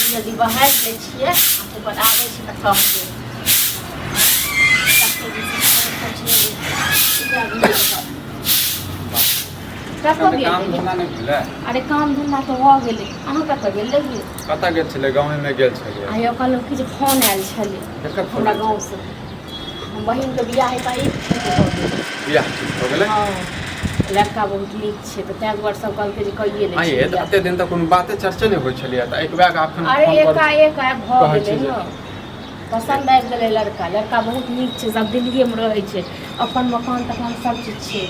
जल्दी जल्दी बहारि लै छियै आ तकर बाद आबै छी तऽ कहबै। कतऽ गेल काम रहियै? धंधा नहि भेलै? अरे, काम धंधा तऽ भऽ गेलै। अहाँ कतऽ गेल रहियै? कतऽ गेल छलै? गाँवेमे गेल छलियै। आइयो कहलहुँ कि जे फोन आयल छलै। केकर फोन हमरा आयल? गाँवसँ हम बहिनके बियाह एकाएक ठीक भऽ गेलै। बियाह ठीक भऽ गेलै? हँ, लड़का बहुत नीक छै, तऽ ताहि दुआरे सब कहलकै जे कइए लै आँय छी ये, तऽ बियाह। एते दिन तऽ कोनो बाते चर्चे नहि होइ छलैए, तऽ एकबैग एखन अरे, फोन पर एकाएक आब भऽ कहै गेलै छी जे ने, पसन्द आबि गेलै लड़का। लड़का बहुत नीक छै, सब दिल्लीएमे रहै छै, अपन मकान तकान सब चीज छै।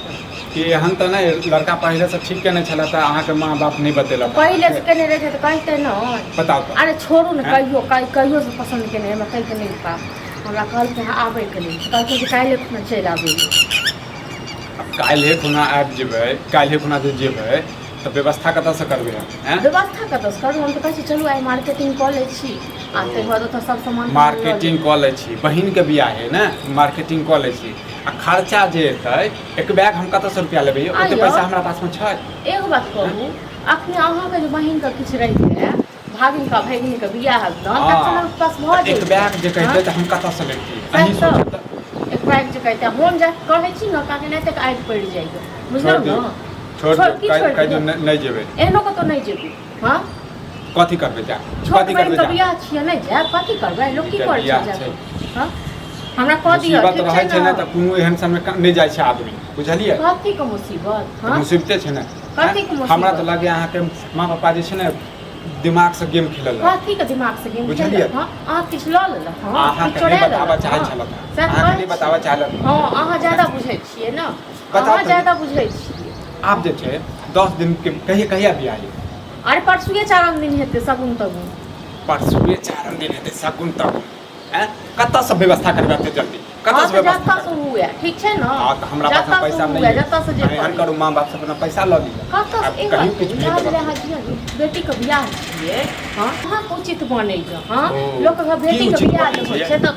कि एहन तऽ नहि लड़का पहिलेसँ ठीक केने छलै तऽ अहाँके माँ बाप नहि बतेलक? पहिले से केने रहै तऽ कहते ने। बताउ तऽ। अरे छोड़ू ने। आँय? कहियो कहियो से पसन्द केने हमरा कहिके नहि पाप। हमरा कहलकै हँ आबैके लेल, कहलकै जे काल्हि खुना चलि आबै लेल। आब काल्हिए खुना आबि जेबै, काल्हिए खुना जे जेबै तऽ व्यवस्था कतऽसँ करबै हम, आँय? व्यवस्था कतऽसँ करू? हम तऽ कहै छी चलू आइ मार्केटिंग कऽ लै छी आ ताहिके बाद ओतऽ सब सामान। मार्केटिंग कऽ लै छी, बहिनके बियाह है ने, मार्केटिंग कऽ लै छी आ खर्चा जे एतै, एक बैग हम कतऽसँ रुपया लेबै यौ? ओते आइयो। पैसा हमरा पासमे छै? एगो बात कहू, अखने अहाँके जे बहिनके किछु रहितै, भागिनके भगिनीके बियाह होत ने, तखन अहाँके पास भऽ एक जेतै। बैग जे कहितै तऽ हम कतऽसँ लैतियै? अहीं सएह सोचू तऽ। तऽ। एक बैग जे कहितै, हम जा कहै छी ने काके, नहि तऽ आगि पड़ि जाइए, छोड़ि बुझलहुँ दियौ। ने? छोड़ि छोड़ दियौ। की? कहि छोड़ि कहि दियौ। दियौ? नहि, नहि जेबै। एहनो कतहु नहि जेबै? हँ? कथी करबै जा? छोट कथी करबै बहिनके जा? बियाह छियै, नहि जायब? कथी करबै? लोक की के करै छै बियाह जा छै? हँ, हमरा कऽ दिअ। मुसीबत ठीक रहै छै छै ने ने तऽ कोनो एहन समय नहि जाइ छै आदमी, बुझलियै? कथीके मुसीबत? तऽ हँ? मुसीबते छै ने। कथीके आँय? हमरा तऽ मुसीबत? लगैए अहाँके माँ पापा जे छै ने दिमागसँ गेम खेलल। कथीके दिमाग से गेम बुझलियै? खेललक? हँ, अहाँ किछु लऽ लेलक? हँ, अहाँके किछु नहि चोरा बताबऽ लेलक? चाहै हँ, छलक। सएह अहाँके कहै नहि बताबऽ छी। चाहलक। हँ, अहाँ ज्यादा बुझै छियै ने। बताउ अहाँ तऽ। ज्यादा बुझै छियै। आब जे छै 10 दिन के कहिया कहिया बियाह यौ? अरे, परसुए चारम दिन हेतै शगुन तगुन। परसुए चारम दिन हेतै शगुन तगुन। आँय, कतऽसँ व्यवस्था करबै एते जल्दी? हँ कतऽसँ तऽ व्यवस्था जतऽ से करबै? हुए, ठीक छै ने? हँ, तऽ हमरा पासमे जतऽ से पैसा हुए, नहि जतऽ से जे अइ। एहन करी। करू, माँ बापसँ अपना पैसा लऽ लिअ। कतऽ आब से? एक कहियो बात किछु कहू, भेज जाबे देबऽ। अहाँ जियौ ने, बेटीके बियाह छियै, हँ, अहाँके उचित बनैए? हँ? ओ, लोकके घर की बेटीके उचित बियाह बनै जे होइ छै? छै तऽ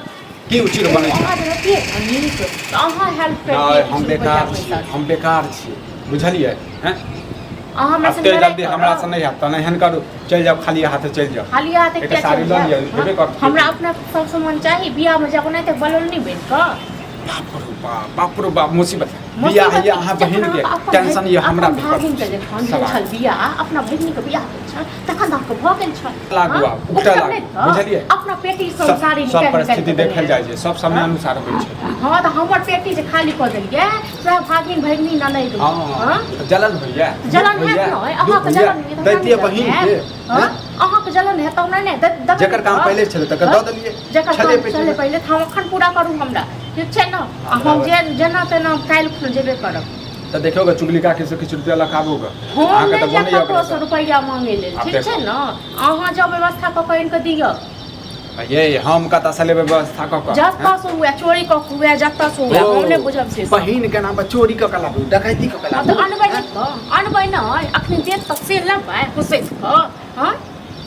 की उचित बनै छै? अहाँ जे रहतियै ने नीक तऽ अहाँ हेल्प नहि करतियै हम किछु रुपैआ बेकार छी। पैसा। हम बेकार छी, बुझलियै? हैं, अहाँ हमरा संगे एते लड़ाइ जल्दी हमरा करब? से नहि हैत तऽ एहन करू, चलि जाउ, खाली हाथे चलि जाउ। खाली हाथे एकटा किया साड़ी चलि लऽ लिअ, जायब? हेबे हँ? करत। हमरा अपना सब सामान चाही। बियाहमे जाब नहि तऽ बलोल नहि बनि कऽ। बाप रो बाप, बाप रो बाप, मुसीबत बियाह मुसीबत ये अहाँ जखन बहिन के अहाँके अपन टेंशन ये हमरा अपन भी भागिनके जखन भेल सवाल। छल बियाह, अपना भगिनीके बियाह भेल छल, तखन तऽ अहाँके भऽ गेल छल। लागू हँ? आब, उपटा उपटब लागू, नहि तऽ? बुझलियै? अपना पेटी सब साड़ी सब निकालि निकालि परिस्थिति कऽ देखल देने जाइ छै, सब समय हँ? अनुसार होइ छै। हँ, तऽ हमर पेटी जे खाली कऽ देलियै सएह भागिन भगिनी ननैद। हँ। हँ? तऽ जलन होइया? जलन दुख हैत होइया? नहि? दुख अहाँके होइया? जलन होइया तऽ हमरा दैतियै नहि बहिन जलन के हैत? हँ? हैं? अहाँके जलन हैत तऽ हमरा नहि देबै जेकर काम तऽ? पहिले छलै तकर हँ? दऽ देलियै। जकर छलै काम पेटी छलै मे। पहिले, तऽ हम अखन पूरा करू हमरा, ठीक छै ने? आ हम जे जेना तेना काल्हि खुना जेबे करब। तऽ देखियौ गे, चुगली काकी से किछु रुपया लऽ कऽ आबू गे। हम अहाँके नहि तऽ जायब बनैया ककरोसँ ओकरासँ। रुपैआ मांगै लेल। आब ठीक छै देखो। ने? अहाँ जाउ, व्यवस्था कऽ कऽ आनि कऽ दिअ। ये, हम कतऽसँ लेबै व्यवस्था कऽ कऽ? हैं? जतऽसँ हुए, चोरी कऽ कऽ हुए, जतऽसँ हुए, हम नहि बुझब से सब। बहिन के नाम पर चोरी कऽ कऽ लाबू, डकैती कऽ कऽ हँ तऽ लाबू? अनबै नहि तऽ अनबै नहि? अखनी देत तऽ से लेबै हुसैस कऽ। हँ,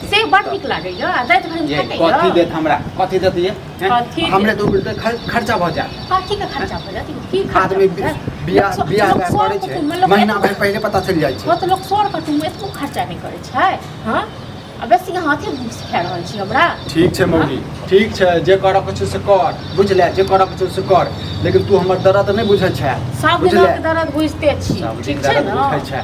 से बड़ नीक लागैया आ दैत घड़ी ये फाटैया। कथी देत हमरा? कथी देत ये, हैं? कथी देत? हमरे 2 रुपया खर्चा भऽ जायत। कथीके खर्चा भऽ जायत? की खर्चा आदमी भऽ जायत? बियाह लोक बियाह लोक बियाह सर करै छै, कुटुम्बमे लोक महीना भरि पहिले पता चलि जाइ छै। हँ, तऽ लोक सर कुटुम्ब एतबो खर्चा नहि करै छै। हँ, आ बेसी अहाँ अथी खा रहल छी हमरा। ठीक छै मौगी, ठीक छै। जे करऽ के छौ से कर, बुझले? जे करऽ के छौ से कर, लेकिन तू हमर दर्द नहि बुझै छै। सब दिन बुझले? अहाँके दर्द बुझिते छी। सब दिन ठीक छै दर्द ने? बुझै छै,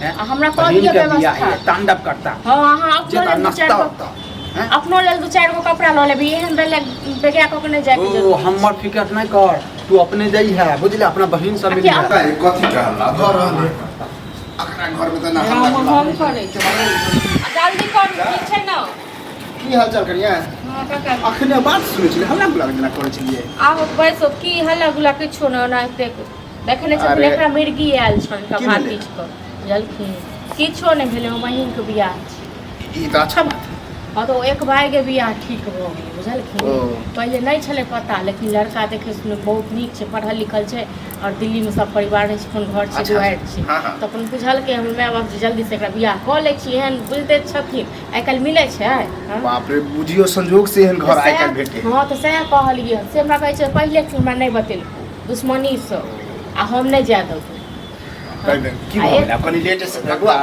हैं? आ हमरा कऽ बहिन दिअ के बियाह व्यवस्था। है, तांडव करता। हँ, अहाँ अपनो जेता लेल दू चारि नाश्ता गो उता, हैं? अपनो लेल दू चारि गो कपड़ा लऽ लेबै, एहन बेले बेगया कऽ के नहि जायके ओ जरूरी छै। हमर फिकर नहि कर, तू अपने जाइ है, बुझले? अपना बहिन से आ मिली कि है। ए, कथी के हल्ला भऽ रहल है अखना घरमे? तऽ ना हल्ला हम गुल्ला हम होइ छै। करै छी आ जल्दी करू, ठीक छै ने? की हाल चाल करिया? हँ काका। अखने बात सुनै छलियै, हल्ला गुल्ला जेना करै छलियै। आहो, बैसो। की हल्ला गुल्ला? किछो नहि, ओनाहिते देखने छथिन। अरे। एकरा मिर्गी आयल छनि की कपार भेलै? पीट कऽ बुझलखिन। किछो नहि भेलै, बहिनके बियाह छै। ई तऽ अच्छा बात। हँ, तऽ ओ एक भाइके बियाह ठीक भऽ गेलै, बुझलखिन? ओ। पहिले नहि छलै पता, लेकिन लड़का देखै सुनै बहुत नीक छै, पढ़ल लिखल छै आओर दिल्लीमे सब परिवार रहै छै, अपन घर छै, दुआरि छै। हँ हँ तऽ अपन बुझलकै हमर माय बाप जे जल्दीसँ एकरा बियाह कऽ लै छी। एहन बुझिते छथिन, आइ काल्हि मिलै छै? हँ? बाप रे, बुझियौ संजोग से एहन घर तऽ आइ सएह काल्हि भेटे। हँ, तऽ सएह कहलियै। से हमरा कहै छै पहिले कि हमरा नहि बतेलकौ दुश्मनीसँ आ हम नहि जाय देबौ। की आ भऽ एक गेल? आब कनि लेट से बबुआ,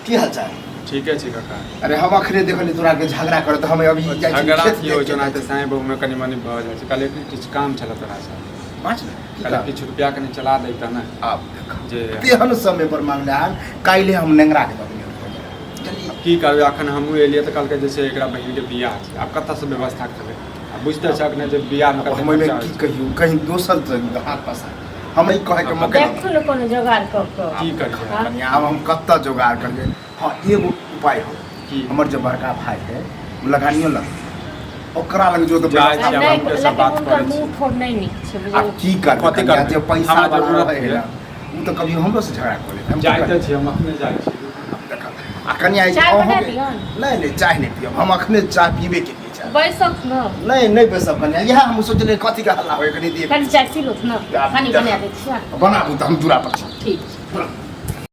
की हाल चाल? ठीके छै काका। अरे हम अखने देखली तोरा के झगड़ा करत, हम अभी जाइ छी झगड़ा खेत की होइ छै, देख के। ओनाहिते साँय बहुमे कनि मनि भऽ जाइ छै। कहलियै कि किछु काम छलै तोरासँ। बाँच ने की कहलियै काम? किछु रुपया कनि चला दैतऽ ने। आब देख जे तेहन समय पर मांगले हन, काल्हि हम नेंगरा के दऽ देलियै रुपैआ। की करबै, अखन हमहूँ एलियै तऽ कहलकै जे छै एकरा बहिनके बियाह छै, आब कतऽसँ व्यवस्था करबै? आ बुझिते छहक ने जे बियाहमे आब कते हम ओहिमे खर्चा की होइ छै। कहियौ, कहीं दोसर से हाथ पसार हम ई कहैके मौका नहि। देखू ने कोनो जोगाड़ कऽ कऽ। की करियै? हाँ? कनिया, आब हम कतऽ जोगाड़ करियै? हँ, एगो उपाय हो। की? हमर जे बड़का भाई है, ओ लगानियो लग, ओकरा लग जो तऽ जाइ आ छी, आब नहि, हुनके से लेकिन बात हुनकर करै छी। मुँह ठोर नहि नीक छै, आब बुझलियै? की करबै कथी कनिया, करबै? जे पैसा हमरा वाला जरूरत रहै है यऽ। ने, ओ तऽ कभी हमरो से झगड़ा कऽ लेत। हम की जाइ तऽ करबै? छी, हम अखने जाइ छी। आ कनिया, ई चाय बना अहूँके- दियौन। नहि नहि, चाय नहि पियब हम, अखने चाय पीबे के लिए चाय। बैसक ने। नहि नहि बैसब कनिया, इएह हम सोचलियै कथी के हल्ला होय, कनि देख। कनि चाय पी लो ने, आब कनि देख। बना दै छियै। बनाबू तऽ हम दूरा पर छी। ठीक छै।